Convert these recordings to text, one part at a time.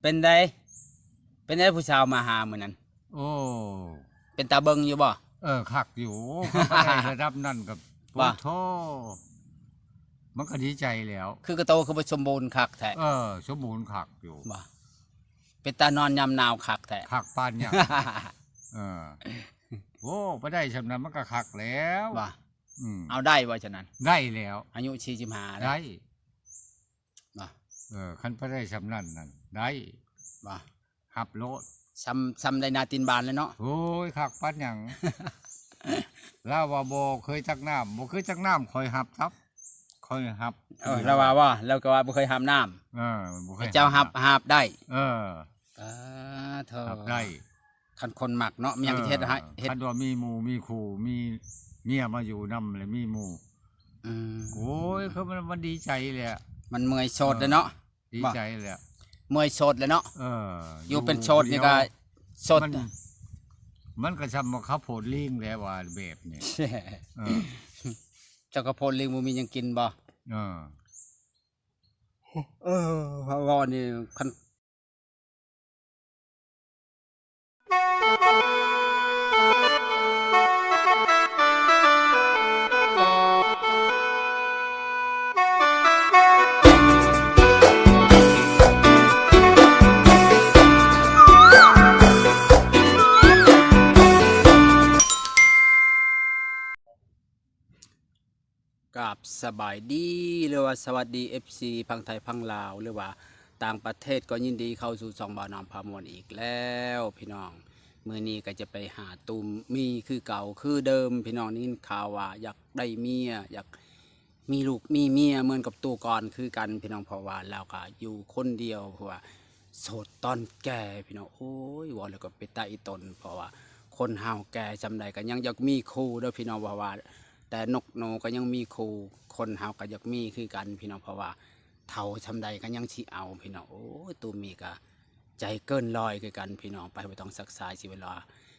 ເປັນໃດ ເປັນໃດຜູ້ສາວມາຫາມື້ນັ້ນ? ໂອ້ ເປັນຕາເບິ່ງຢູ່ບໍ່? ເອີ ຄັກຢູ່ ຄັນໄປໄດ້ລະດັບນັ້ນກໍ ບໍ່ ໂອ້ໂທ ມັນກໍດີໃຈແລ້ວ. ຄືກະໂຕຄືບໍ່ສົມບູນຄັກແທ້? ເອີ ສົມບູນຄັກຢູ່. ບໍ່ ເປັນຕານອນຍາມໜາວຄັກແທ້? ຄັກປານຫຍັງ? ເອີ ໂອ້ ໄປໄດ້ຊ່ຳນັ້ນມັນກໍຄັກແລ້ວ. ບໍ່ ອືມ ເອົາໄດ້ບໍ່ ສະນັ້ນ? ໄດ້ແລ້ວ ອາຍຸສີ່ສິບຫ້າແລ້ວ ໄດ້. ເນາະ ເອີ ຄັນໄປໄດ້ຊ່ຳນັ້ນນັ້ນໄດ້ ວ່າ ຮັບໂລດ ຊ່ຳ ຊ່ຳໄດ້ໜ້າຕີນບານແລ້ວເນາະ. ໂອ້ຍ ຄັກປານຫຍັງ ລາວວ່າບໍ່ເຄີຍຕັກນ້ຳ ບໍ່ເຄີຍຕັກນ້ຳ ຂ້ອຍຮັບຕັບ ຂ້ອຍຮັບ. ເອີ ລາວວ່າບໍ່ ລາວກໍວ່າບໍ່ເຄີຍຮັບນ້ຳ. ເອີ ບໍ່ເຄີຍ ເຈົ້າຮັບ ຮັບໄດ້. ເອີ ປາໂທ ຮັບໄດ້. ຄັນຄົນມັກເນາະ ມີຫຍັງ ເອີ ເຮັດໃຫ້ ເຮັດ ຄັນວ່າມີໝູ່ມີຄູ່ ມີເມຍມາຢູ່ນຳ ແລະມີໝູ່ ອືມ ໂອ້ຍ ຄືມັນ ມັນດີໃຈແຫຼະ ມັນເມື່ອຍໂສດແຫຼະເນາະ. ເອີ ດີໃຈແຫຼະ ເມື່ອຍໂສດແຫຼະເນາະ. ເອີ ຢູ່ເປັນໂສດນີ້ກໍ ຢູ່ຜູ້ດຽວ ໂສດ ມັນ ມັນກໍຊ່ຳວ່າເຂົ້າໂພດລີງແຫຼະ ວ່າແບບນີ້. ເອີ ເຈົ້າເຂົ້າໂພດລີງບໍ່ມີຫຍັງກິນບໍ່? ເອີ ເອີ ເວົ້ານີ້ ຄັນ ກາບສະບາຍດີ ຫຼືວ່າສະຫວັດດີ ເອັຟຊີ ຝັ່ງໄທຝັ່ງລາວ ຫຼືວ່າຕ່າງປະເທດ ກໍຍິນດີເຂົ້າສູ່ຊ່ອງບ່າວນ້ອງພາມ່ວນອີກແລ້ວພີ່ນ້ອງ. ມື້ນີ້ກໍຈະໄປຫາຕູ່ມີຄືເກົ່າຄືເດີມພີ່ນ້ອງ. ໄດ້ຍິນຂ່າວວ່າຢາກໄດ້ເມຍ ຢາກມີລູກມີເມຍເໝືອນກັບຕູ່ກ່ອນຄືກັນພີ່ນ້ອງ ເພາະວ່າລາວກໍຢູ່ຄົນດຽວ ເພາະວ່າ ໂສດຕອນແກ່ພີ່ນ້ອງ. ໂອ້ຍ ເວົ້າແລ້ວກໍເປັນຕາອີ່ຕົນ ເພາະວ່າຄົນເຮົາແກ່ຊ່ຳໃດກໍຍັງຢາກມີຄູ່ເດີພີ່ນ້ອງ. ເພາະວ່າແຕ່ນົກໜູກໍຍັງມີຄູ່ ຄົນເຮົາກໍຢາກມີຄືກັນພີ່ນ້ອງ ເພາະວ່າເຖົ້າຊ່ຳໃດກໍຍັງຊິເອົາພີ່ນ້ອງ. ໂອ້ຍ ຕູ່ມີກໍໃຈເກີນຮ້ອຍຄືກັນພີ່ນ້ອງ. ໄປ ບໍ່ຕ້ອງຊັກຊ້າເສຍເວລາ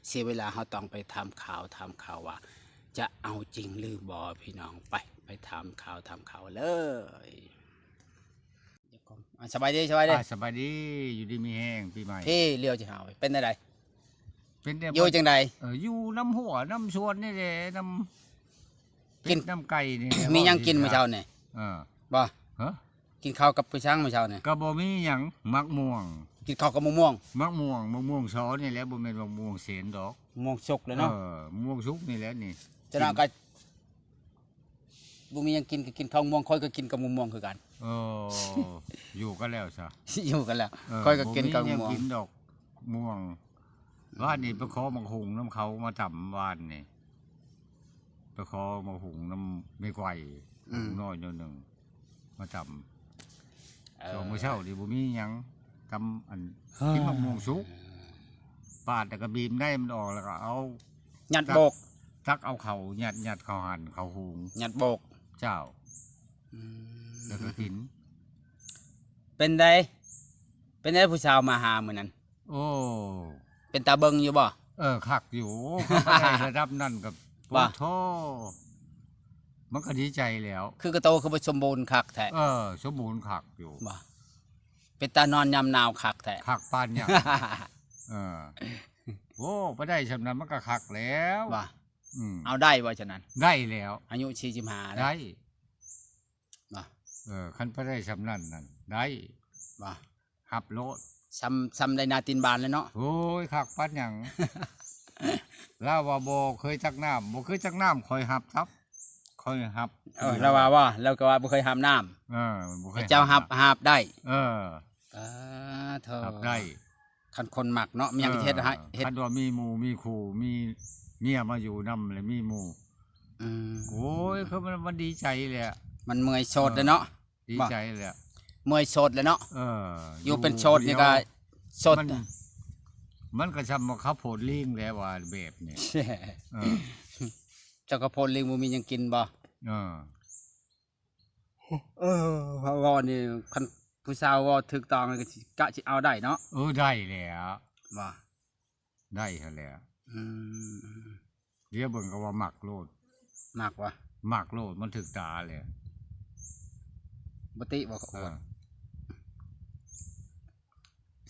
ເສຍເວລາ ເຮົາຕ້ອງໄປຖາມຂ່າວ ຖາມຂ່າວວ່າຈະເອົາຈິງຫຼືບໍ່ພີ່ນ້ອງ. ໄປ ໄປຖາມຂ່າວ ຖາມຂ່າວເລີຍ. ອ່າ ສະບາຍດີ ສະບາຍດີ ອ່າ ສະບາຍດີ ຢູ່ດີມີແຮງ ປີໃໝ່ ພີ່ຫຼຽວຊິຫາວ ເປັນແນວໃດ? ເປັນແນວ ຢູ່ຈັ່ງໃດ? ເອີ ຢູ່ນຳຮົ້ວນຳສວນນີ້ແຫຼະ ນຳ ກິນ ເປັດນຳໄກ່ນີ້ແຫຼະ. ມີຫຍັງກິນມື້ເຊົ້ານີ້? ເອີ ບໍ່ ຮະ ກິນເຂົ້າກັບອີ່ຫຍັງມື້ເຊົ້ານີ້? ກໍບໍ່ມີຫຍັງ ໝາກມ່ວງ ກິນເຂົ້າກັບໝາກມ່ວງ ໝາກມ່ວງ ໝາກມ່ວງຊໍນີ້ແຫຼະ ບໍ່ແມ່ນໝາກມ່ວງເສນດອກ. ໝາກມ່ວງສຸກແຫຼະເນາະ. ເອີ ໝາກມ່ວງສຸກນີ້ແຫຼະນີ້ ຈະນຳ ກິນ ກໍ ບໍ່ມີຫຍັງກິນກໍກິນເຂົ້າມ່ວງ ຂ້ອຍກໍກິນກັບໝາກມ່ວງຄືກັນ. ເອີ ຢູ່ກັນແລ້ວຊະ ຢູ່ກັນແລ້ວ. ເອີ ຂ້ອຍກໍກິນກັບໝາກມ່ວງ ບໍ່ມີຫຍັງກິນດອກ ໝາກມ່ວງ. ວານນີ້ໄປຂໍໝາກຫຸ່ງນຳເຂົາມາຕຳ ວານນີ້ ໄປຂໍໝາກຫຸ່ງນຳແມ່ໄກວ ອືມ ຫຸ່ງນ້ອຍໜ້ອຍໜຶ່ງ ມາຕຳ. ເອີ ຊ່ວງມື້ເຊົ້ານີ້ບໍ່ມີຫຍັງ ຕຳອັນ ເອີ ກິນໝາກມ່ວງສຸກ ປາດແລ້ວກໍບີບໃນມັນອອກ ແລ້ວກໍເອົາ ຍັດໂບກ ຕັກ ຕັກເອົາເຂົ້າ ຍັດ ຍັດເຂົ້າຫັ້ນເຂົ້າຫຸ່ງ ຍັດໂບກ ເຈົ້າ ອືມ ແລ້ວກໍກິນ. ເປັນໃດ ເປັນໃດຜູ້ສາວມາຫາມື້ນັ້ນ? ໂອ້ ເປັນຕາເບິ່ງຢູ່ບໍ່? ເອີ ຄັກຢູ່ ຄັນໄປໄດ້ລະດັບນັ້ນກໍ ບໍ່ ໂອ້ໂທ ມັນກໍດີໃຈແລ້ວ. ຄືກະໂຕຄືບໍ່ສົມບູນຄັກແທ້? ເອີ ສົມບູນຄັກຢູ່. ບໍ່ ເປັນຕານອນຍາມໜາວຄັກແທ້? ຄັກປານຫຍັງ? ເອີ ໂອ້ ໄປໄດ້ຊ່ຳນັ້ນມັນກໍຄັກແລ້ວ. ບໍ່ ອືມ ເອົາໄດ້ບໍ່ ສະນັ້ນ? ໄດ້ແລ້ວ ອາຍຸສີ່ສິບຫ້າແລ້ວ ໄດ້. ເນາະ ເອີ ຄັນໄປໄດ້ຊ່ຳນັ້ນນັ້ນໄດ້ ວ່າ ຮັບໂລດ ຊ່ຳ ຊ່ຳໄດ້ໜ້າຕີນບານແລ້ວເນາະ. ໂອ້ຍ ຄັກປານຫຍັງ ລາວວ່າບໍ່ເຄີຍຕັກນ້ຳ ບໍ່ເຄີຍຕັກນ້ຳ ຂ້ອຍຮັບຕັບ ຂ້ອຍຮັບ. ເອີ ລາວວ່າບໍ່ ລາວກໍວ່າບໍ່ເຄີຍຮັບນ້ຳ. ເອີ ບໍ່ເຄີຍ ເຈົ້າຮັບ ຮັບໄດ້. ເອີ ປາໂທ ຮັບໄດ້. ຄັນຄົນມັກເນາະ ມີຫຍັງເຮັດໃຫ້ ເອີ ເຮັດ ຄັນວ່າມີໝູ່ມີຄູ່ ມີເມຍມາຢູ່ນຳ ແລະມີໝູ່ ອືມ ໂອ້ຍ ຄືມັນ ມັນດີໃຈແຫຼະ ມັນເມື່ອຍໂສດແຫຼະເນາະ. ເອີ ດີໃຈແຫຼະ ເມື່ອຍໂສດແຫຼະເນາະ. ເອີ ຢູ່ເປັນໂສດນີ້ກໍ ຢູ່ຜູ້ດຽວ ໂສດ ມັນ ມັນກໍຊ່ຳວ່າເຂົ້າໂພດລີງແຫຼະ ວ່າແບບນີ້. ເອີ ເຈົ້າເຂົ້າໂພດລີງບໍ່ມີຫຍັງກິນບໍ່? ເອີ ເອີ ເວົ້ານີ້ ຄັນຜູ້ສາວເວົ້າຖືກຕ້ອງກໍຊິ ກະຊິເອົາໄດ້ເນາະ. ເອີ ໄດ້ແຫຼະ ວ່າ ໄດ້ຫັ້ນແຫຼະ. ອືມ ດຽວເບິ່ງກໍວ່າມັກໂລດ. ມັກວະ? ມັກໂລດ ມັນຖືກຕາແຫຼະ. ບໍ່ຕິບໍ່? ເອີ ອວດ.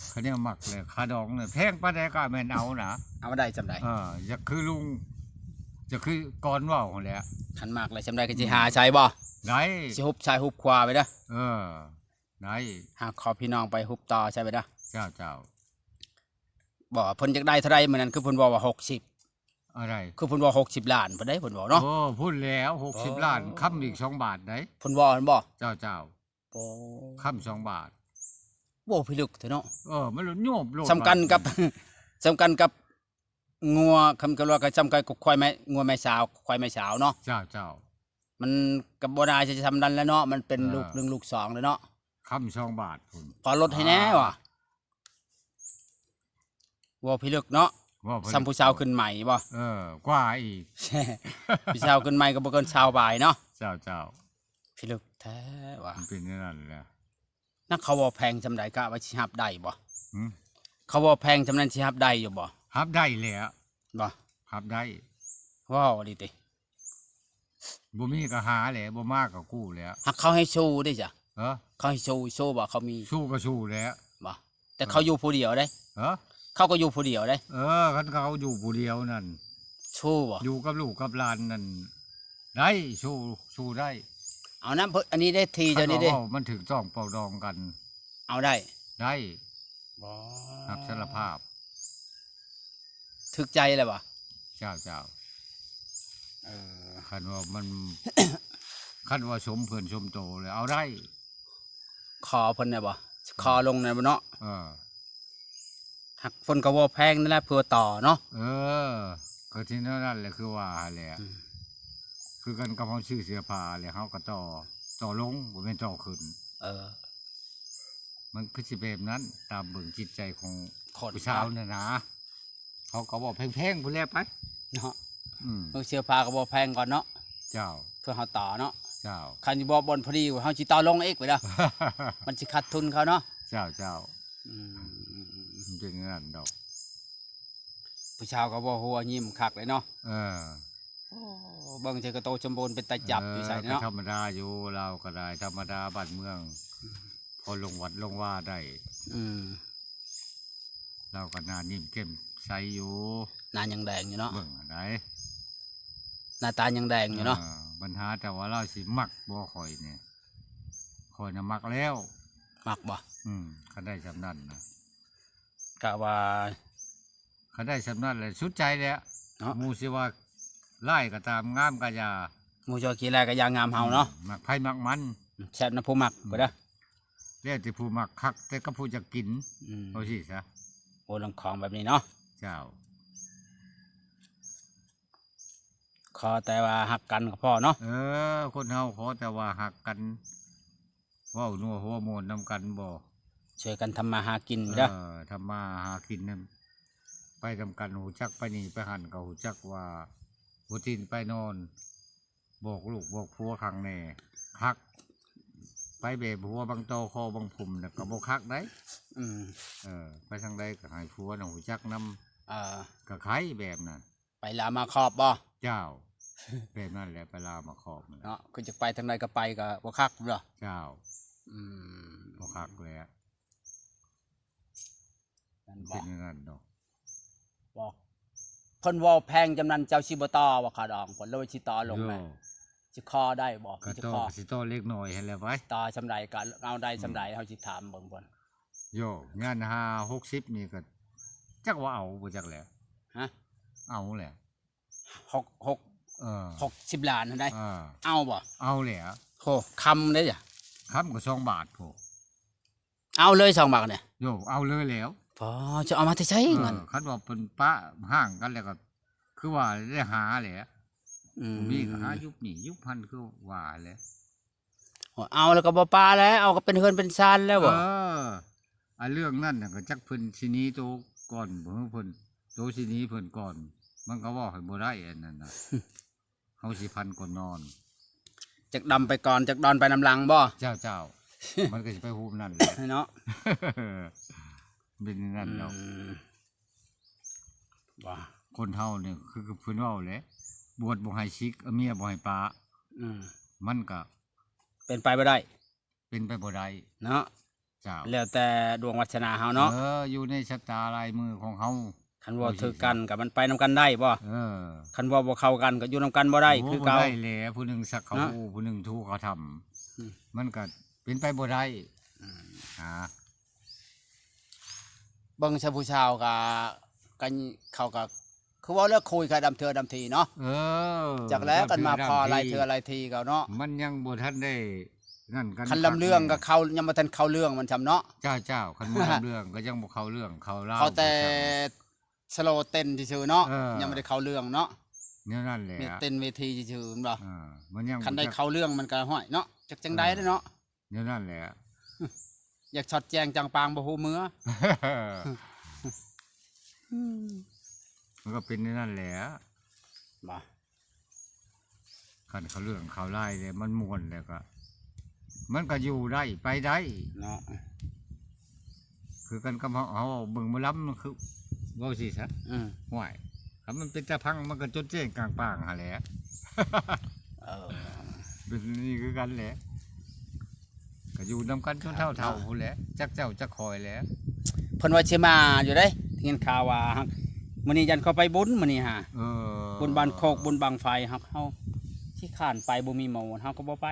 ຄັນແນວມັກແຫຼະ ຄ່າດອງນີ້ແພງປານໃດກໍແມ່ນເອົານະ. ເອົາໄດ້ສ່ຳໃດ? ເອີ ຢາກຄືລຸງ ຢາກຄືກ່ອນເວົ້າຫັ້ນແຫຼະ. ຄັນມັກແລ້ວສ່ຳໃດກໍຊິຫາໃສ່ບໍ່? ໄດ້ ຊິຮຸບຊ້າຍຮຸບຂວາໄປເດີ. ເອີ ໄດ້ ຫາຂໍພີ່ນ້ອງໄປຮຸບຕໍ່ໃສ່ໄປເດີ. ເຈົ້າ ເຈົ້າ. ບໍ່ ເພິ່ນຢາກໄດ້ເທົ່າໃດມື້ນັ້ນ ຄືເພິ່ນເວົ້າວ່າຫົກສິບ ອາ ໃດ ຄືເພິ່ນເວົ້າຫົກສິບລ້ານພຸ້ນເດ້ ເພິ່ນເວົ້າເນາະ. ໂອ້ ພຸ້ນແລ້ວ ຫົກສິບລ້ານ ຄຳອີກສອງບາດໃດ. ເພິ່ນເວົ້າຫັ້ນບໍ່? ເຈົ້າ ເຈົ້າ. ໂອ້ ຄຳສອງບາດ. ໂອ້ ພິລຶກແທ້ເນາະ. ເອີ ມັນໂຍບໂລດ ສ່ຳກັນກັບ ສ່ຳກັນກັບງົວ ຄຳ ຄຳວ່າກໍສ່ຳກັນກັບຄວາຍແມ່ ງົວແມ່ສາວ ຄວາຍແມ່ສາວເນາະ. ເຈົ້າ ເຈົ້າ. ມັນກໍບໍ່ໜ້າຈະສ່ຳນັ້ນແຫຼະເນາະ ມັນເປັນ ເອີ ລູກໜຶ່ງລູກສອງແລ້ວເນາະ. ຄຳສອງບາດພຸ້ນ ຂໍລົດໃຫ້ແດ່ວ່າ. ເວົ້າພິລຶກເນາະ. ເວົ້າພິລຶກ ສ່ຳຜູ້ສາວຂຶ້ນໃໝ່ບໍ່? ເອີ ກວ່າອີກ ຜູ້ສາວຂຶ້ນໃໝ່ກໍບໍ່ເກີນຊາວປາຍເນາະ. ເຈົ້າ ເຈົ້າ. ພິລຶກແທ້ວ່າ ມັນເປັນແນວນັ້ນແຫຼະ. ນັກ ເຂົາເວົ້າແພງສ່ຳໃດ ກະວ່າຊິຮັບໄດ້ບໍ່? ຫື? ເຂົາເວົ້າແພງສ່ຳນັ້ນ ຊິຮັບໄດ້ຢູ່ບໍ່? ຮັບໄດ້ແຫຼະ. ບໍ່? ຮັບໄດ້. ເວົ້າດີຕິ. ບໍ່ມີກໍຫາແຫຼະ ບໍ່ມາກໍກູ້ແຫຼະ. ຫາກເຂົາໃຫ້ສູ້ເດ້ຈ້ະ. ເອີ ເຂົາໃຫ້ສູ້ ສູ້ບໍ່? ເຂົາມີ ສູ້ກໍສູ້ແຫຼະ. ບໍ່? ແຕ່ເຂົາຢູ່ຜູ້ດຽວເດ້. ເອີ ເຂົາກໍຢູ່ຜູ້ດຽວເດ້. ເອີ ຄັນເຂົາຢູ່ຜູ້ດຽວນັ້ນ ສູ້ບໍ່? ຢູ່ກັບລູກກັບຫຼານນັ້ນ ໄດ້ ສູ້ ສູ້ໄດ້. ເອົານຳ ອັນນີ້ເດ້ ທີ່ເຈົ້ານີ້ເດ້ ເຂົາເວົ້າມັນຖືກຕ້ອງປອງດອງກັນ. ເອົາໄດ້ ໄດ້. ບໍ່ ຮັບສາລະພາບ ຖືກໃຈແລ້ວບໍ່? ເຈົ້າ ເຈົ້າ. ເອີ ຄັນວ່າມັນ ຄັນວ່າສົມເພິ່ນສົມໂຕແລ້ວເອົາໄດ້. ຂໍເພິ່ນໄດ້ບໍ່? ຂໍລົງໄດ້ບໍ່ເນາະ? ເອີ ຫາກເພິ່ນກໍບໍ່ແພງນັ້ນແຫຼະ ເພື່ອຕໍ່ເນາະ. ເອີ ກໍທີ່ແນວນັ້ນແຫຼະ ຄືວ່າຫັ້ນແຫຼະ. ອືມ ຄືກັນກັບເຮົາຊື້ເສື້ອຜ້າແລ້ວ ເຮົາກໍຕໍ່ ຕໍ່ລົງ ບໍ່ແມ່ນຕໍ່ຂຶ້ນ. ເອີ ມັນຄືຊິແບບນັ້ນ ຕາມເບິ່ງຈິດໃຈຂອງຄົນ ຜູ້ສາວນັ້ນນະ. ເຂົາກໍເວົ້າແພງໆ ພຸ້ນແຫຼະໄປເນາະ. ອືມ ເບິ່ງເສື້ອຜ້າກໍບໍ່ແພງກ່ອນເນາະ. ເຈົ້າ. ເພື່ອເຮົາຕໍ່ເນາະ. ເຈົ້າ. ຄັນຢູ່ບໍ່ບ່ອນພໍດີ ເຮົາຊິຕໍ່ລົງອີກໄປເດີ ມັນຊິຂາດທຶນເຂົາເນາະ. ເຈົ້າ ເຈົ້າ. ອືມ ມັນເປັນຢ່າງນັ້ນດອກ. ຜູ້ສາວກໍບໍ່ຫົວຍິ້ມຄັກເລີຍເນາະ. ເອີ ໂອ້ ເບິ່ງໃສ່ກະໂຕສົມບູນເປັນຕາຈັບຢູ່ໃສເນາະ. ເອີ ກໍທຳມະດາຢູ່ ລາວກໍໄດ້ທຳມະດາບ້ານເມືອງ ອືມ ພໍລົງວັດລົງວາໄດ້. ອືມ ລາວກໍໜ້າຍິ້ມແກ້ມໃສຢູ່ ໜ້າຍັງແດງຢູ່ເນາະ. ເບິ່ງຫັ້ນໃດ ໜ້າຕາຍັງແດງຢູ່ເນາະ. ເອີ ບັນຫາແຕ່ວ່າລາວຊິມັກບໍ່ຂ້ອຍນີ້ ຂ້ອຍນະມັກແລ້ວ. ມັກບໍ່? ອືມ ຄັນໄດ້ສ່ຳນັ້ນນະ ກະວ່າ ຄັນໄດ້ສ່ຳນັ້ນແຫຼະສຸດໃຈແລ້ວເນາະ. ໝູ່ຊິວ່າຮ້າຍກໍຕາມ ງາມກໍຢ່າ ໝູ່ຊິວ່າຂີ້ຮ້າຍກໍຢ່າ ງາມເຮົາເນາະ. ອືມ ມັກໃຜມັກມັນ ແຊບນຳຜູ້ມັກ ອືມ ກໍເດີ. ແລ້ວແຕ່ຜູ້ມັກຄັກ ແຕ່ກັບຜູ້ຢາກກິນ. ອືມ ເອົາຊີ້ຊະ. ໂອ້ ເລື່ອງຂອງແບບນີ້ເນາະ. ເຈົ້າ. ຂໍແຕ່ວ່າຮັກກັນກໍພໍເນາະ. ເອີ ຄົນເຮົາຂໍແຕ່ວ່າຮັກກັນ ເວົ້ານົວຫົວມ່ວນນຳກັນບໍ່ ຊ່ວຍກັນທຳມາຫາກິນເດີ. ເອີ ທຳມາຫາກິນນຳ ໄປນຳກັນ ຮູ້ຈັກໄປນີ້ໄປຫັ້ນ ກໍຮູ້ຈັກວ່າຫົວຕີນໄປນອນ ບອກລູກບອກຜົວຄັກແນ່ ຄັກ. ໄປແບບຫົວບັງຕໍຄໍບັງພຸມນະກໍບໍ່ຄັກໃດ. ອືມ ເອີ ໄປທາງໃດກໍໃຫ້ຜົວນະຮູ້ຈັກນຳ. ເອີ ກໍໄຄແບບນັ້ນ. ໄປລາມາຄອບບໍ່? ເຈົ້າ. ແບບນັ້ນແຫຼະ ໄປລາມາຄອບນັ້ນແຫຼະເນາະ. ຄືຈະໄປທາງໃດກໍໄປ ກໍບໍ່ຄັກເນາະ. ເຈົ້າ. ອືມ ບໍ່ຄັກແຫຼະ. ນັ້ນບໍ່ ເປັນຢ່າງນັ້ນດອກ. ບອກ ເພິ່ນເວົ້າແພງຈຳນັ້ນ ເຈົ້າຊິບໍ່ຕໍ່ບໍ່ຄ່າດອງ? ເພິ່ນເລີຍຊິຕໍ່ລົງແຫຼະ. ໂອ້ ຊິຂໍໄດ້ບໍ່? ກໍຕໍ່ ຊິຂໍ ກໍຊິຕໍ່ເລັກນ້ອຍຫັ້ນແຫຼະໄວ. ຕໍ່ສ່ຳໃດກໍເອົາໄດ້ສ່ຳໃດ. ອືມ ເຮົາຊິຖາມເບິ່ງເພິ່ນ. ໂຢ ຍານຫ້າຫົກສິບນີ້ກໍຈັກວ່າເອົາບໍ່ຈັກແຫຼະ. ຮະ? ເອົາແຫຼະ. ຫົກ ຫົກ ເອີ ຫົກສິບລ້ານຫັ້ນໃດ. ເອີ ເອົາບໍ່? ເອົາແຫຼະ. ໂອ້ ຄຳເດ້ ຄຳກໍສອງບາດພຸ້ນ. ເອົາເລີຍສອງບາດນີ້. ໂຢ ເອົາເລີຍແລ້ວ. ພໍ ຈະເອົາມາແຕ່ໃສເງິນ? ເອີ ຄັນວ່າເພິ່ນປະຮ້າງກັນແລ້ວກໍຄືວ່າໄດ້ຫາແຫຼະ. ອືມ ບໍ່ມີກໍຫາຍຸບນີ້ຍຸບຫັ້ນ ຄືວ່າແຫຼະ. ໂອ້ ເອົາແລ້ວກໍບໍ່ປະແລ້ວ ເອົາກໍເປັນເຮືອນເປັນຊານແລ້ວບໍ່? ເອີ ອັນເລື່ອງນັ້ນນະ ກໍຈັກເພິ່ນຊິໜີໂຕກ່ອນບໍ່ ເພິ່ນ ໂຕຊິໜີເພິ່ນກ່ອນ ມັນກໍເວົ້າໃຫ້ບໍ່ໄດ້ອັນນັ້ນນະ. ເຮົາຊິພັນກ່ອນນອນ ຈັກດຳໄປກ່ອນ ຈັກດອນໄປນຳຫຼັງບໍ່? ເຈົ້າ ເຈົ້າ. ມັນກໍຊິໄປຮູບນັ້ນແຫຼະເນາະ. ເປັນນັ້ນດອກ. ອືມ ວ່າ ຄົນເຮົານີ້ ຄື ຄືເພິ່ນເວົ້າແຫຼະ ບວດບໍ່ໃຫ້ສິກ ເອົາເມຍບໍ່ໃຫ້ປະ. ອືມ ມັນກະເປັນໄປບໍ່ໄດ້ ເປັນໄປບໍ່ໄດ້ເນາະ. ເຈົ້າ ແລ້ວແຕ່ດວງວາສະໜາເຮົາເນາະ ເອີ ຢູ່ໃນຊະຕາລາຍມືຂອງເຮົາ. ຄັນເວົ້າຖືກກັນກໍມັນໄປນຳກັນໄດ້ບໍ່? ເອີ ຄັນເວົ້າບໍ່ເຂົ້າກັນກໍຢູ່ນຳກັນບໍ່ໄດ້ ໂອ້ ຄືເກົ່າ ບໍ່ໄດ້ແຫຼະ ຜູ້ໜຶ່ງສັກເຂົ້າ ເນາະ ອູ ຜູ້ໜຶ່ງຖູເຂົ້າຖ້ຳ ອືມ ມັນກໍເປັນໄປບໍ່ໄດ້ ອືມ ຫາ ເບິ່ງຊະຜູ້ຊາວກໍ ກໍ ເຂົາກໍ ຄືເວົ້າແລ້ວຄຸຍກັນດຳເທື່ອດຳທີເນາະ ເອີ ຈັກແລ້ວກັນມາພໍຫຼາຍເທື່ອຫຼາຍທີກໍເນາະ ມັນຍັງບໍ່ທັນໄດ້ນັ້ນກັນ ຄັນລຳເລື່ອງກໍເຂົ້າ ຍັງບໍ່ທັນເຂົ້າເລື່ອງມັນຊ້ຳເນາະ ເຈົ້າໆ ຄັນບໍ່ລຳເລື່ອງກໍຍັງບໍ່ເຂົ້າເລື່ອງເຂົ້າລາວ ເຂົາແຕ່ ສະໂລເຕັ້ນຊື່ໆເນາະ ເອີ ຍັງບໍ່ໄດ້ເຂົ້າເລື່ອງເນາະ ແນວນັ້ນແຫຼະ ມີເຕັ້ນເວທີຊື່ໆແມ່ນບໍ່ ເອີ ມັນຍັງ ຄັນໄດ້ເຂົ້າເລື່ອງມັນກໍ ຫ້ວຍເນາະ ຈັກຈັ່ງໃດເນາະ ເອີ ແນວນັ້ນແຫຼະ ຢາກສອດແຈ້ງຈັງປາງບໍ່ຮູ້ເມືອ ມັນກໍເປັນແນວນັ້ນແຫຼະ ບໍ່ ຄັນເຂົ້າເລື່ອງເຂົ້າລາຍແລ້ວມັນມ່ວນແລ້ວກໍ ມັນກໍຢູ່ໄດ້ໄປໄດ້ເນາະ ຄືກັນກັບເຮົາ ເຮົາເບິ່ງໝໍລຳ ມັນຄືເວົ້າຊີ້ຊະ ອືມ ຫ້ວຍ ຄັນມັນເປັນຕາຟັງ ມັນກໍຈົດແຈ້ງກາງປາງຫັ້ນແຫຼະ ເອີ ເປັນນີ້ຄືກັນແຫຼະ ກໍຢູ່ນຳກັນຈົນເຖົ້າໆພຸ້ນແຫຼະ ຈັກເຈົ້າຈັກຂ້ອຍແຫຼະ ເພິ່ນວ່າຊິມາຢູ່ເດ້ ໄດ້ຍິນຂ່າວວ່າ ມື້ນີ້ຢ້ານເຂົາໄປບຸນມື້ນີ້ຫາ ເອີ ບຸນບ້ານໂຄກ ບຸນບັ້ງໄຟ ເຮົາ ເຮົາຂີ້ຄ້ານໄປ ບໍ່ມີໝູ່ ເຮົາກໍບໍ່ໄປ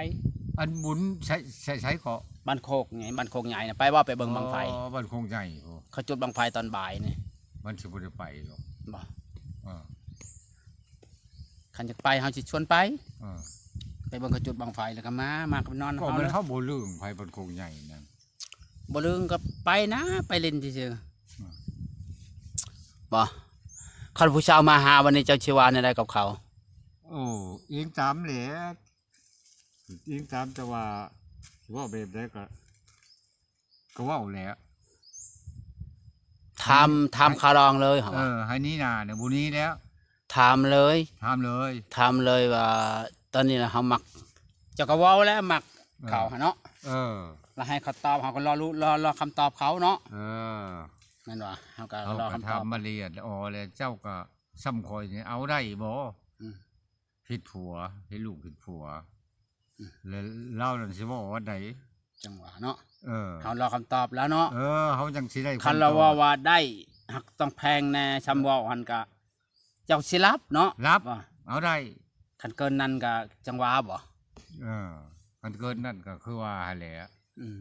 ອັນບຸນໃສ ໃສ ໃສເກາະ ບ້ານໂຄກໃຫຍ່ ບ້ານໂຄກໃຫຍ່ນະ ໄປບໍ່ ໄປເບິ່ງບັ້ງໄຟ ອໍ ບ້ານໂຄກໃຫຍ່ພຸ້ນ ເຂົາຈຸດບັ້ງໄຟຕອນບ່າຍນີ້ ມັນຊິບໍ່ໄດ້ໄປດອກ ບໍ່ ເອີ ຄັນຢາກໄປເຮົາຊິຊວນໄປ ເອີ ໄປເບິ່ງເຂົາຈຸດບັ້ງໄຟແລ້ວກໍມາ ມາກໍນອນ ກໍແມ່ນເຮົາບໍ່ລຶ້ງໄປບ້ານໂຄກໃຫຍ່ນັ້ນ ບໍ່ລຶ້ງກໍໄປນະ ໄປຫຼິ້ນຊື່ໆ ອືມ ບໍ່ ຄັນຜູ້ສາວມາຫາວັນນີ້ເຈົ້າຊິວ່າແນວໃດກັບເຂົາ ໂອ້ ອີງຕາມແຫຼະ ອີງຕາມ ແຕ່ວ່າຊິເວົ້າແບບໃດກໍ ກໍເວົ້າແຫຼະ ຖາມ ຖາມຂ້າລອງເລີຍ ເອີ ໃຫ້ໜີໜ້ານີ້ບໍ່ໜີແລ້ວ ຖາມເລີຍ ຖາມເລີຍ ຖາມເລີຍວ່າ ຕອນນີ້ນະເຮົາມັກ ເຈົ້າກໍເວົ້າແລ້ວມັກ ເອີ ເຂົາຫັ້ນເນາະ ເອີ ແລ້ວໃຫ້ເຂົາຕອບ ເຮົາກໍລໍລຸ ລໍ ລໍຄຳຕອບເຂົາເນາະ ເອີ ແມ່ນບໍ່ ເຮົາກໍ ເຮົາກໍລໍຄຳຕອບ ຖາມມາລະອຽດ ອໍ ແລ້ວເຈົ້າກໍສ່ຳຂ້ອຍນີ້ເອົາໄດ້ບໍ່ ອືມ ເຮັດຜົວ ເຮັດລູກເຮັດຜົວ ອືມ ແລ້ວລາວນັ້ນຊິເວົ້າວ່າໃດ ຈັ່ງວ່າເນາະ ເອີ ເຮົາລໍຄຳຕອບລາວເນາະ ເອີ ເຮົາຈັ່ງຊິໄດ້ຄຳຕອບ ຄັນລາວເວົ້າວ່າໄດ້ ຫາກຕ້ອງແພງແດ່ ຊ່ຳເວົ້າຫັ້ນກະ ເຈົ້າຊິຮັບເນາະ ຮັບ ເອົາໄດ້ ຄັນເກີນນັ້ນກະຈັ່ງວ່າບໍ່ ເອີ ຄັນເກີນນັ້ນກະຄືວ່າຫັ້ນແຫຼະ ອືມ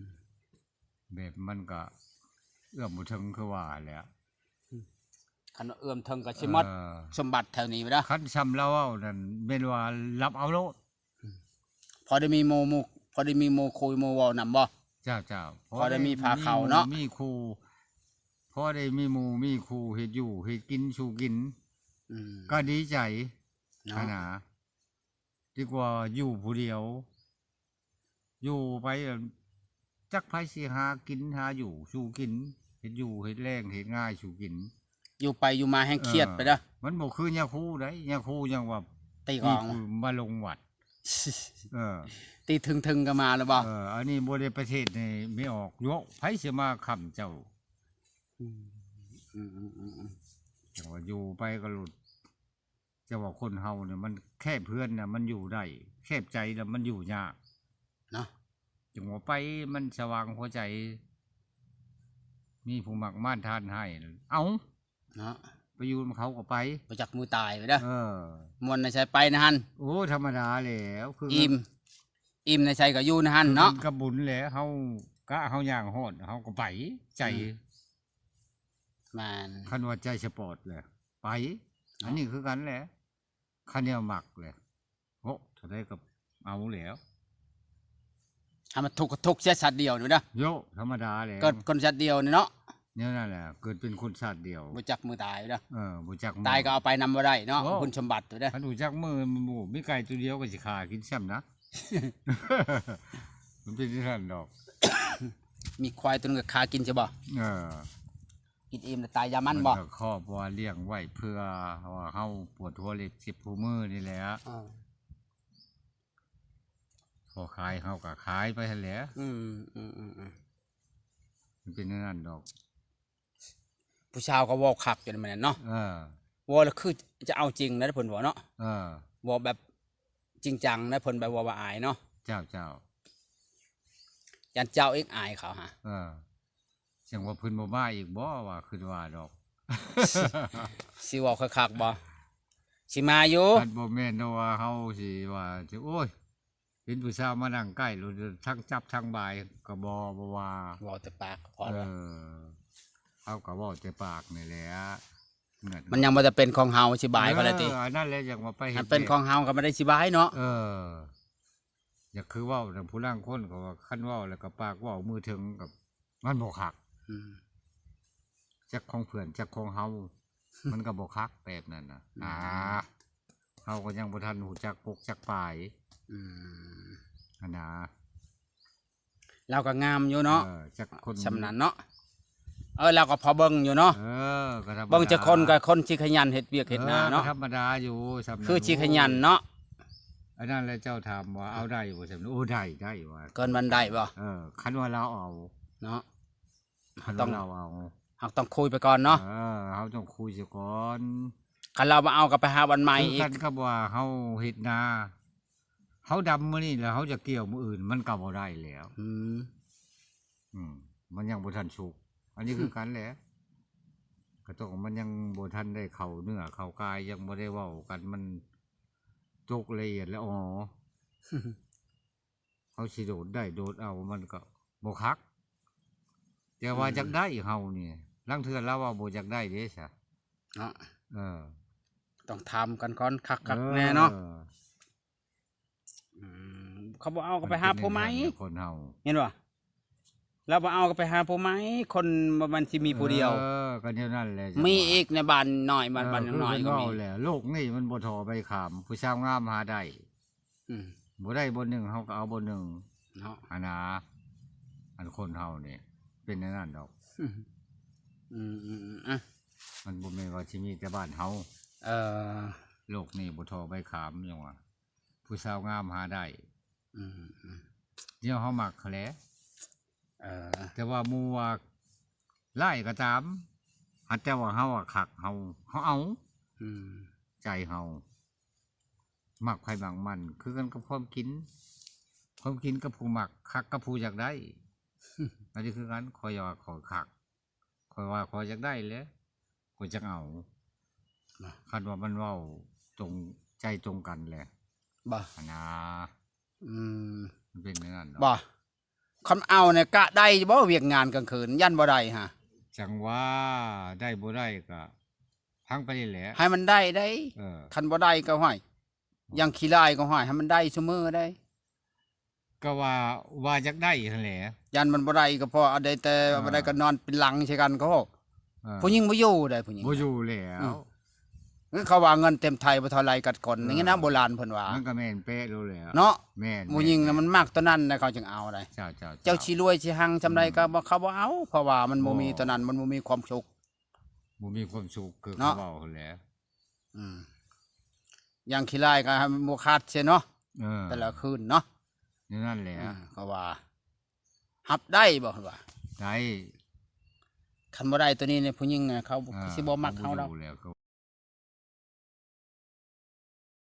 ແບບມັນກະເອື້ອມບໍ່ເຖິງຄືວ່າຫັ້ນແຫຼະ ອືມ ຄັນວ່າເອື້ອມເຖິງກໍຊິໝົດ ເອີ ສົມບັດແຖວນີ້ເດີ ຄັນຊ່ຳລາວເວົ້ານັ້ນແມ່ນວ່າຮັບເອົາໂລດ ອືມ ພໍໄດ້ມີໝູ່ ໝູ່ ພໍໄດ້ມີໝູ່ຄຸຍໝູ່ເວົ້ານຳບໍ່ ເຈົ້າໆ ພໍໄດ້ມີພາເຂົ້າເນາະ ມີໝູ່ມີຄູ່ ພໍໄດ້ມີໝູ່ມີຄູ່ເຮັດຢູ່ເຮັດກິນສູ່ກິນ ອືມ ກໍດີໃຈເນາະ ຫັ້ນນະ ດີກວ່າຢູ່ຜູ້ດຽວ ຢູ່ໄປ ຈັກໃຜຊິຫາກິນຫາຢູ່ສູ່ກິນ ເຮັດຢູ່ເຮັດແລ້ງເຮັດງານສູ່ກິນ ຢູ່ໄປຢູ່ມາແຮ່ງຄຽດໄປເດີ ເອີ ມັນບໍ່ຄືຍາຄູໃດ ຍາຄູຍັງວ່າຕີກອງ ມາລົງວັດ ເອີ ຕີເທິງໆກໍມາແລ້ວບໍ່ ເອີ ອັນນີ້ບໍ່ໄດ້ປະເທດນີ້ມີອອກໂຍ ໃຜຊິມາຄ້ຳເຈົ້າ ອືມ ອືມໆໆໆ ຈັ່ງວ່າຢູ່ໄປກໍຫຼຸດ ແຕ່ວ່າຄົນເຮົານີ້ມັນແຄບເຮືອນນະມັນຢູ່ໄດ້ ແຄບໃຈນະມັນຢູ່ຍາກເນາະ ຈັ່ງວ່າໄປມັນສະຫວ່າງຫົວໃຈ ມີຜູ້ມັກມານທານໃຫ້ ເອົາ ເນາະ ໄປຢູ່ນຳເຂົາກໍໄປ ບໍ່ຈັກມື້ຕາຍໄປເດີ ເອີ ມ່ວນໃນໃສໄປໃນຫັ້ນ ໂອ້ ທຳມະດາແລ້ວ ຄື ອີ່ມ ອີ່ມໃນໃສກໍຢູ່ໃນຫັ້ນເນາະ ຄືກັນກັບບຸນແຫຼະ ເຮົາກະເຮົາຍ່າງຮອດເຮົາກໍໄປ ໃຈ ອືມ ແມ່ນ ຄັນວ່າໃຈສະປອດແຫຼະ ໄປ ເນາະ ອັນນີ້ຄືກັນແຫຼະ ຄັນແນວມັກແຫຼະ ໂອ້ ເທົ່າໃດກໍເອົາແລ້ວ ຖ້າມັນທຸກກໍທຸກເສຍຊາດດຽວນີ້ເດີ ໂຍ ທຳມະດາແຫຼະ ເກີດຄົນຊາດດຽວນີ້ເນາະ ແນວນັ້ນແຫຼະ ເກີດເປັນຄົນຊາດດຽວ ບໍ່ຈັກມື້ຕາຍເດີ ເອີ ບໍ່ຈັກມື້ຕາຍກໍເອົາໄປນຳບໍ່ໄດ້ເນາະ ໂອ້ ຄຸນສົມບັດເດີ ຄັນຮູ້ຈັກມື້ ໝູ່ມີໄກ່ຕົວດຽວກໍຊິຂ້າກິນຊ້ຳນະ ມັນເປັນຈັ່ງຊັ້ນດອກ ມີຄວາຍຕົວໜຶ່ງກໍຂ້າກິນຊະບໍ່ ເອີ ກິນອີ່ມແລ້ວຕາຍຢາມັນບໍ່ ມັນກໍຄອບວ່າລ້ຽງໄວ້ເພື່ອວ່າເຮົາປວດຫົວເລັບເຈັບຫົວມືນີ້ແຫຼະ ເອີ ພໍຂາຍເຮົາກໍຂາຍໄປຫັ້ນແຫຼະ ອືມໆໆໆ ມັນເປັນແນວນັ້ນດອກ ຜູ້ສາວກໍເວົ້າຄັກຢູ່ນຳນັ້ນເນາະ ເອີ ເວົ້າແລ້ວຄືຈະເອົາຈິງນະ ເພິ່ນເວົ້າເນາະ ເອີ ເວົ້າແບບຈິງຈັງນະ ເພິ່ນແບບເວົ້າບໍ່ອາຍເນາະ ເຈົ້າໆ ເ ຢ້ານເຈົ້າອີກອາຍເຂົາຫາ. ເອີ ຈັ່ງວ່າເພິ່ນບໍ່ມາອີກບໍ່ ວ່າ ຄິດວ່າດອກ. ຊິເວົ້າຄັກໆບໍ່? ຊິມາຢູ່. ຄັນບໍ່ແມ່ນວ່າເຮົາຊິວ່າ ໂອ້ຍ ເຫັນຜູ້ສາວມານັ່ງໃກ້ ທັງຈັບທັງບາຍກໍບໍ່ ບໍ່ວ່າ ເວົ້າແຕ່ປາກກໍພໍແລ້ວ. ເອີ ເຮົາກໍເວົ້າແຕ່ປາກນີ້ແຫຼະ. ມັນຍັງບໍ່ໄດ້ເປັນຂອງເຮົາ ຊິບາຍເຂົາແລ້ວຕິ. ເອີ ອັນນັ້ນແຫຼະ ຈັ່ງວ່າໄປເຮັດ ມັນເປັນຂອງເຮົາກໍບໍ່ໄດ້ຊິບາຍເນາະ. ເອີ ຢ່າຄືເວົ້ານຳຜູ້ລາງຄົນ ເຂົາວ່າຄັນເວົ້າແລ້ວກໍປາກເວົ້າມືເຖິງ ກໍມັນບໍ່ຄັກ. ອືມ ຈັກຂອງເພື່ອນ ຈັກຂອງເຮົາ ມັນກໍບໍ່ຄັກແບບນັ້ນນະ. ອືມ ອ່າ ເຮົາກໍຍັງບໍ່ທັນຮູ້ຈັກປົກຈັກປາຍ. ອືມ ຫັ້ນນະ. ລາວກໍງາມຢູ່ເນາະ. ເອີ ຈັກຄົນ ສ່ຳນັ້ນເນາະ. ເອີ ລາວກໍພໍເບິ່ງຢູ່ເນາະ. ເອີ ກໍທຳມະດາ ເບິ່ງຈັກຄົນ ກໍຄົນທີ່ຂະຫຍັນເຮັດວຽກເຮັດນາເນາະ. ເອີ ກໍທຳມະດາຢູ່ສ່ຳນັ້ນ ຄືຊິຂະຫຍັນເນາະ. ໂອ້ ອັນນັ້ນແຫຼະ ເຈົ້າຖາມວ່າເອົາໄດ້ບໍ່ສ່ຳນັ້ນ. ໂອ້ ໄດ້ ໄດ້ວ່າ. ເກີນມັນໄດ້ບໍ່? ເອີ ຄັນວ່າລາວເອົາເນາະ ຄັນວ່າລາວເອົາ ເຮົາຕ້ອງຄຸຍໄປກ່ອນເນາະ. ເອີ ເຮົາຕ້ອງຄຸຍຊະກ່ອນ. ຄັນລາວບໍ່ເອົາກໍໄປຫາບ່ອນໃໝ່ອີກ. ຄືກັນກັບວ່າເຮົາເຮັດນາ ເຮົາດຳມື້ນີ້ແລ້ວເຮົາຈະກ່ຽວມື້ອື່ນ ມັນກໍບໍ່ໄດ້ແລ້ວ. ອືມ ອືມ ມັນຍັງບໍ່ທັນສຸກ. ອັນນີ້ຄືກັນແຫຼະ ກະຕ້ອງ ມັນຍັງບໍ່ທັນໄດ້ເຂົ້າເນື້ອເຂົ້າກາຍ ຍັງບໍ່ໄດ້ເວົ້າກັນ ມັນຕົກລະອຽດແລ້ວ. ອໍ ເຮົາຊິໂດດໄດ້ໂດດເອົາ ມັນກໍບໍ່ຄັກ. ແຕ່ວ່າ ອືມ ຢາກໄດ້ເຮົານີ້ ລາງເທື່ອລາວວ່າບໍ່ຢາກໄດ້ເດ້ຊະເນາະ. ເອີ ຕ້ອງຖາມກັນກ່ອນຄັກໆ ເອີ ແນ່ເນາະ. ອືມ ເຂົາບໍ່ເອົາກໍໄປຫາຜູ້ໃໝ່. ມັນເປັນແນວນັ້ນແຫຼະ ຄົນເຮົາ ເຫັນບໍ່? ລາວບໍ່ເອົາກໍໄປຫາຜູ້ໃໝ່. ຄົນມັນຊິມີຜູ້ດຽວ. ເອີ ກໍແນວນັ້ນແຫຼະ. ມີອີກໃນບ້ານນ້ອຍ ບ້ານ ເອີ ບ້ານນ້ອຍ ຄືເພິ່ນເວົ້າແຫຼະ ໂລກນີ້ມັນບໍ່ທໍ່ໃບຂາມ ຜູ້ສາວງາມຫາໄດ້. ອືມ ບໍ່ໄດ້ບ່ອນໜຶ່ງ ເຮົາກໍເອົາບ່ອນໜຶ່ງເນາະ ຫັ້ນນະ. ອັນຄົນເຮົານີ້ເປັນແນວນັ້ນດອກ. ອືມ ອືມໆໆ ອະ ມັນບໍ່ແມ່ນວ່າຊິມີແຕ່ບ້ານເຮົາ. ເອີ ໂລກນີ້ບໍ່ທໍ່ໃບຂາມ ຍັງວ່າ ຜູ້ສາວງາມຫາໄດ້. ອືມໆ ດຽວເຮົາມັກຫັ້ນແຫຼະ. ເອີ ແຕ່ວ່າໝູ່ວ່າຮ້າຍກໍຕາມ ຫາກແຕ່ວ່າເຮົາອະຄັກ ເຮົາ ເຮົາເອົາ. ອືມ ໃຈເຮົາມັກໃຜມັກມັນ ຄືກັນກັບຄວາມກິນ ຄວາມກິນກັບຜູ້ມັກ ຄັກກັບຜູ້ຢາກໄດ້. ອັນນີ້ຄືກັນ ຂ້ອຍວ່າຂ້ອຍຄັກ ຂ້ອຍວ່າຂ້ອຍຢາກໄດ້ແຫຼະ ຂ້ອຍຈັ່ງເອົາ. ນະ ຄັນວ່າມັນເວົ້າຕົງໃຈຕົງກັນແຫຼະ ບໍ່ ຫັ້ນນາ. ອືມ ມັນເປັນແນວນັ້ນດອກ ບໍ່. ຄັນເອົານີ້ກະໄດ້ບໍ່ ວຽກງານກາງຄືນ ຢ້ານບໍ່ໄດ້ຫາ. ຈັ່ງວ່າ ໄດ້ບໍ່ໄດ້ກະຟັງໄປນີ້ແຫຼະ ໃຫ້ມັນໄດ້ໄດ໋. ເອີ ຄັນບໍ່ໄດ້ກໍ ຫ້ວຍ ຢ່າງຂີ້ລ້າຍກໍ ຫ້ວຍ ໃຫ້ມັນໄດ້ຊຸມື້ໄດ໋. ກໍວ່າ ວ່າຢາກໄດ້ຫັ້ນແຫຼະ ຢ້ານມັນບໍ່ໄດ້ກໍພໍເອົາໄດ້ ແຕ່ ເອີ ບໍ່ໄດ້ກໍນອນເປັນຫຼັງໃສ່ກັນກໍ. ເອີ ຜູ້ຍິງບໍ່ຢູ່ໄດ໋ ຜູ້ຍິງບໍ່ຢູ່ແລ້ວ. ອືມ ຄືເຂົາວ່າເງິນເຕັມໄຖບໍ່ເທົ່າໄຫຼກັດກົ້ນ ເອີ ນີ້ນະ ໂບລານເພິ່ນວ່າ. ມັນກໍແມ່ນເປະໂລດແຫຼະເນາະ. ແມ່ນ ຜູ້ຍິງນະ ແມ່ນ ມັນມັກຕົວນັ້ນນະ ເຂົາຈຶ່ງເອົາໄດ໋. ເຈົ້າ ເຈົ້າ ເຈົ້າຊິລວຍຊິຮັ່ງຊ່ຳໃດ ອືມ ກໍບໍ່ ເຂົາບໍ່ເອົາ ເພາະວ່າມັນບໍ່ມີ ບໍ່ ຕົວນັ້ນ ມັນບໍ່ມີຄວາມສຸກ ບໍ່ມີຄວາມສຸກ ຄືເນາະ ເຂົາເວົ້າຫັ້ນແຫຼະ. ອືມ ຢ່າງຂີ້ລ້າຍກໍໃຫ້ມັນບໍ່ຂາດເສຍເນາະ. ເອີ ແຕ່ລະຄືນເນາະ ແນວນັ້ນແຫຼະ. ເອີ ເຂົາວ່າ ຮັບໄດ້ບໍ່ ເພິ່ນວ່າ ໄດ້. ຄັນບໍ່ໄດ້ຕົວນີ້ນີ້ ຜູ້ຍິງນະ ເຂົາ ເອີ ຊິບໍ່ມັກເຮົາດອກ ເຂົາບໍ່ຢູ່ແລ້ວ.